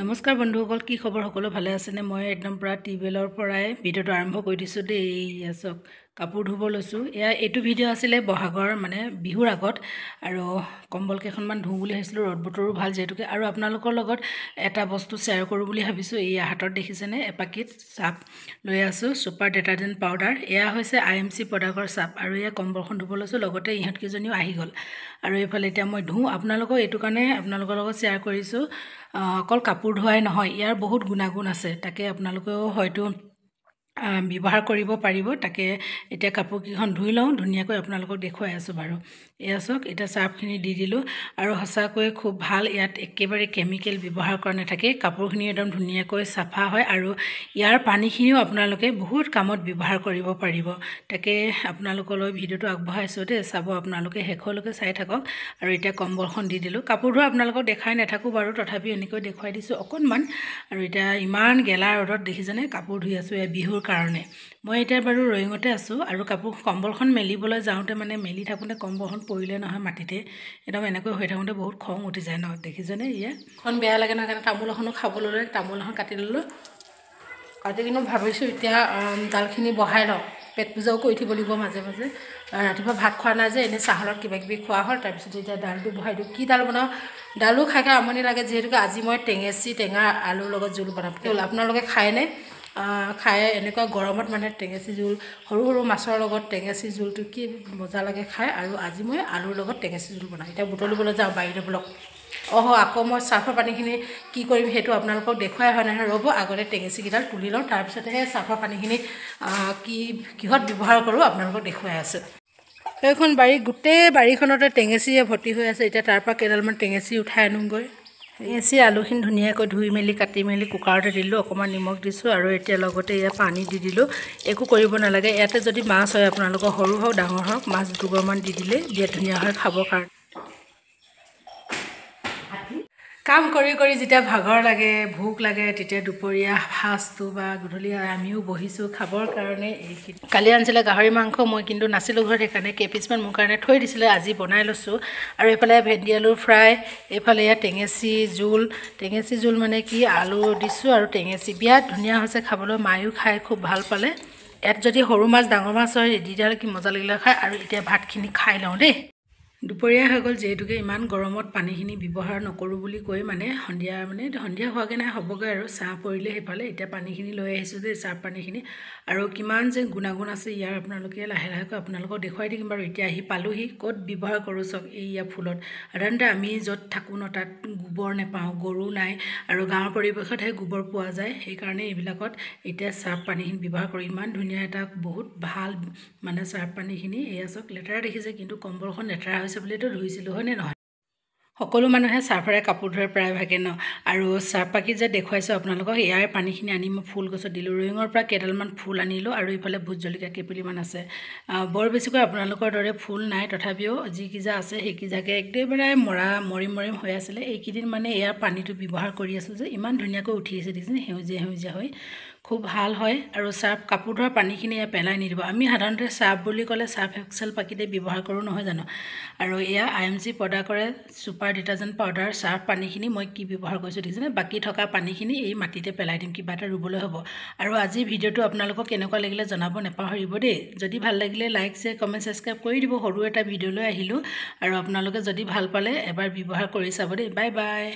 নমস্কাৰ বন্ধুসকল, কি খবৰ? সকলো ভালে আছেনে? মই একদম পূৰা টিউবৱেলৰ পৰাই ভিডিঅ'টো আৰম্ভ কৰি দিছোঁ দেই। এয়া চাওক, কাপোৰ ধুব লৈছোঁ। এয়া এইটো ভিডিঅ' আছিলে বহাগৰ মানে বিহুৰ আগত, আৰু কম্বল কেইখনমান ধুওঁ বুলি ভাবিছিলোঁ। ৰ'দ বতৰো ভাল যিহেতুকে। আৰু আপোনালোকৰ লগত এটা বস্তু শ্বেয়াৰ কৰোঁ বুলি ভাবিছোঁ। এইয়া হাতত দেখিছেনে এপাকেট চাৰ্ফ লৈ আছোঁ, ছুপাৰ ডিটাৰজেণ্ট পাউডাৰ। এয়া হৈছে IMC প্ৰডাক্টৰ চাৰ্ফ। আৰু এয়া কম্বলখন ধুব লৈছোঁ, লগতে ইহঁতকেইজনীও আহি গ'ল। আৰু এইফালে এতিয়া মই ধুওঁ। আপোনালোকক এইটো কাৰণে আপোনালোকৰ লগত শ্বেয়াৰ কৰিছোঁ, অকল কাপোৰ ধোৱাই নহয়, ইয়াৰ বহুত গুণাগুণ আছে, তাকে আপোনালোকেও হয়তো ব্যৱহাৰ কৰিব পাৰিব। তাকে এতিয়া কাপোৰকেইখন ধুই লওঁ, ধুনীয়াকৈ আপোনালোকক দেখুৱাই আছোঁ বাৰু। এয়া চাওক, এতিয়া চাৰ্ফখিনি দি দিলোঁ। আৰু সঁচাকৈ খুব ভাল, ইয়াত একেবাৰে কেমিকেল ব্যৱহাৰ কৰা নাথাকে, কাপোৰখিনি একদম ধুনীয়াকৈ চাফা হয়। আৰু ইয়াৰ পানীখিনিও আপোনালোকে বহুত কামত ব্যৱহাৰ কৰিব পাৰিব। তাকে আপোনালোকলৈ ভিডিঅ'টো আগবঢ়াইছোঁ দেই, চাব আপোনালোকে শেষলৈকে চাই থাকক। আৰু এতিয়া কম্বলখন দি দিলোঁ। কাপোৰ ধোৱা আপোনালোকক দেখাই নাথাকোঁ বাৰু, তথাপিও এনেকৈ দেখুৱাই দিছোঁ অকণমান। আৰু এতিয়া ইমান গেলা ৰ'দত দেখিছেনে কাপোৰ ধুই আছোঁ, এয়া বিহুৰ কাৰণে। মই এতিয়া বাৰু ৰয়িঙতে আছোঁ। আৰু কাপোৰ কম্বলখন মেলিবলৈ যাওঁতে মানে মেলি থাকোঁতে কম্বলখন পৰিলে নহয় মাটিতে, একদম এনেকৈ হৈ থাকোঁতে বহুত খং উঠি যায় ন, দেখিছেনে? ইয়াখন বেয়া লাগে নহয়, সেইকাৰণে তামোল এখনো খাব ল'লে, তামোল এখন কাটি ল'লোঁ। কাটি কিনে ভাবিছোঁ এতিয়া দালখিনি বহাই লওঁ, পেট পূজাও কৰি থাকিব লাগিব মাজে মাজে। ৰাতিপুৱা ভাত খোৱা নাই যে, এনেই চাহৰ লগত কিবা কিবি খোৱা হ'ল। তাৰপিছত এতিয়া দালটো বহাই দিওঁ। কি দাল বনাওঁ, দালো খাই খাই আমনি লাগে যিহেতুকে। আজি মই টেঙেচি টেঙা আলুৰ লগত জোল বনাম। আপোনালোকে খায়নে? খাই এনেকুৱা গৰমত মানে টেঙেচি জোল, সৰু সৰু মাছৰ লগত টেঙেচি জোলটো কি মজা লাগে খাই। আৰু আজি মই আলুৰ লগত টেঙেচি জোল বনাম। এতিয়া বুটলিবলৈ যাওঁ বাৰীতে বলক। অহ, আকৌ মই চাৰ্ফৰ পানীখিনি কি কৰিম সেইটো আপোনালোকক দেখুৱাই হয় নহয়, ৰ'ব আগতে টেঙেচিকেইডাল তুলি লওঁ, তাৰপিছতেহে চাৰ্ফৰ পানীখিনি কি কিহত ব্যৱহাৰ কৰোঁ আপোনালোকক দেখুৱাই আছোঁ। সেইখন বাৰী গোটেই বাৰীখনতে টেঙেচিয়ে ভৰ্তি হৈ আছে। এতিয়া তাৰপৰা কেইডালমান টেঙেচি উঠাই আনোগৈ। টেঙেচি আলুখিনি ধুনীয়াকৈ ধুই মেলি কাটি মেলি কুকাৰতে দিলোঁ, অকণমান নিমখ দিছোঁ। আৰু এতিয়া লগতে ইয়াত পানী দি দিলোঁ। একো কৰিব নালাগে। ইয়াতে যদি মাছ হয় আপোনালোকৰ, সৰু হওক ডাঙৰ হওক, মাছ দুগৰমান দি দিলে বিৰাট ধুনীয়া হয় খাবৰ কাৰণে। কাম কৰি কৰি যেতিয়া ভাগৰ লাগে, ভোক লাগে, তেতিয়া দুপৰীয়া সাজটো বা গধূলি আমিও বহিছোঁ খাবৰ কাৰণে। এইখিনি কালি আনিছিলে গাহৰি মাংস, মই কিন্তু নাছিলোঁ ঘৰত, সেইকাৰণে কেইপিচমান মোৰ কাৰণে থৈ দিছিলে, আজি বনাই লৈছোঁ। আৰু এইফালে ভেন্দি আলু ফ্ৰাই, এইফালে ইয়াত টেঙেচি জোল। টেঙেচি জোল মানে কি, আলু দিছোঁ আৰু টেঙেচি, বিৰাট ধুনীয়া হৈছে খাবলৈ, মায়ো খাই খুব ভাল পালে। ইয়াত যদি সৰু মাছ ডাঙৰ মাছ হয় তেতিয়াহ'লে কি মজা লাগিলে খাই। আৰু এতিয়া ভাতখিনি খাই লওঁ দেই। দুপৰীয়া হৈ গ'ল যিহেতুকে, ইমান গৰমত পানীখিনি ব্যৱহাৰ নকৰোঁ বুলি কৈ মানে সন্ধিয়া, মানে সন্ধিয়া হোৱাগৈ নাই, হ'বগৈ আৰু, চাহ পৰিলে সেইফালে। এতিয়া পানীখিনি লৈ আহিছোঁ দেই, চাহ পানীখিনি। আৰু কিমান যে গুণাগুণ আছে ইয়াৰ, আপোনালোকে লাহে লাহেকৈ আপোনালোকক দেখুৱাই থাকিম বাৰু। এতিয়া আহি পালোহি, ক'ত ব্যৱহাৰ কৰোঁ চাওক, এইয়া ফুলত। সাধাৰণতে আমি য'ত থাকোঁ ন, তাত গোবৰ নেপাওঁ, গৰু নাই, আৰু গাঁৱৰ পৰিৱেশতহে গোবৰ পোৱা যায়, সেইকাৰণে এইবিলাকত এতিয়া চাৰ্ফ পানীখিনি ব্যৱহাৰ কৰোঁ। ইমান ধুনীয়া এটা বহুত ভাল মানে চাৰ্ফ পানীখিনি। এয়া চাওক, লেতেৰা দেখিছে কিন্তু কম্বলখন লেতেৰা হৈছে বুলিতো ধুইছিলোঁ, হয়নে নহয়? সকলো মানুহে চাৰ্ফেৰে কাপোৰ ধোৱে প্ৰায়ভাগে ন। আৰু চাৰ্ফ পাকিট যে দেখুৱাইছোঁ আপোনালোকক, ইয়াৰ পানীখিনি আনি মই ফুল গছত দিলোঁ। ৰয়িঙৰ পৰা কেইডালমান ফুল আনিলোঁ। আৰু এইফালে ভোট জলকীয়া কেইপুলিমান আছে। বৰ বেছিকৈ আপোনালোকৰ দৰে ফুল নাই, তথাপিও যিকেইজা আছে সেইকেইজাকে একেবাৰে মৰা মৰিম মৰিম হৈ আছিলে। এইকেইদিন মানে ইয়াৰ পানীটো ব্যৱহাৰ কৰি আছোঁ যে, ইমান ধুনীয়াকৈ উঠি আহিছে দেখিছেনে, সেউজীয়া সেউজীয়া হৈ খুব ভাল হয়। আৰু চাৰ্ফ কাপোৰ ধোৱা পানীখিনি ইয়াত পেলাই নিদিব। আমি সাধাৰণতে চাৰ্ফ বুলি ক'লে চাৰ্ফ এক্সেল পাকিটেই ব্যৱহাৰ কৰোঁ নহয় জানো? আৰু এয়া IMC প্ৰডাক্টৰে ছুপাৰ ডিটাৰজেণ্ট পাউডাৰ চাৰ্ফ পানীখিনি মই কি ব্যৱহাৰ কৰিছোঁ দেখিছেনে? বাকী থকা পানীখিনি এই মাটিতে পেলাই দিম, কিবা এটা ৰুবলৈ হ'ব। আৰু আজিৰ ভিডিঅ'টো আপোনালোকক কেনেকুৱা লাগিলে জনাব নেপাহৰিব দেই। যদি ভাল লাগিলে লাইক, শ্বেয়াৰ, কমেণ্ট, ছাবস্ক্ৰাইব কৰি দিব। সৰু এটা ভিডিঅ' লৈ আহিলোঁ, আৰু আপোনালোকে যদি ভাল পালে এবাৰ ব্যৱহাৰ কৰি চাব দেই। Bye bye.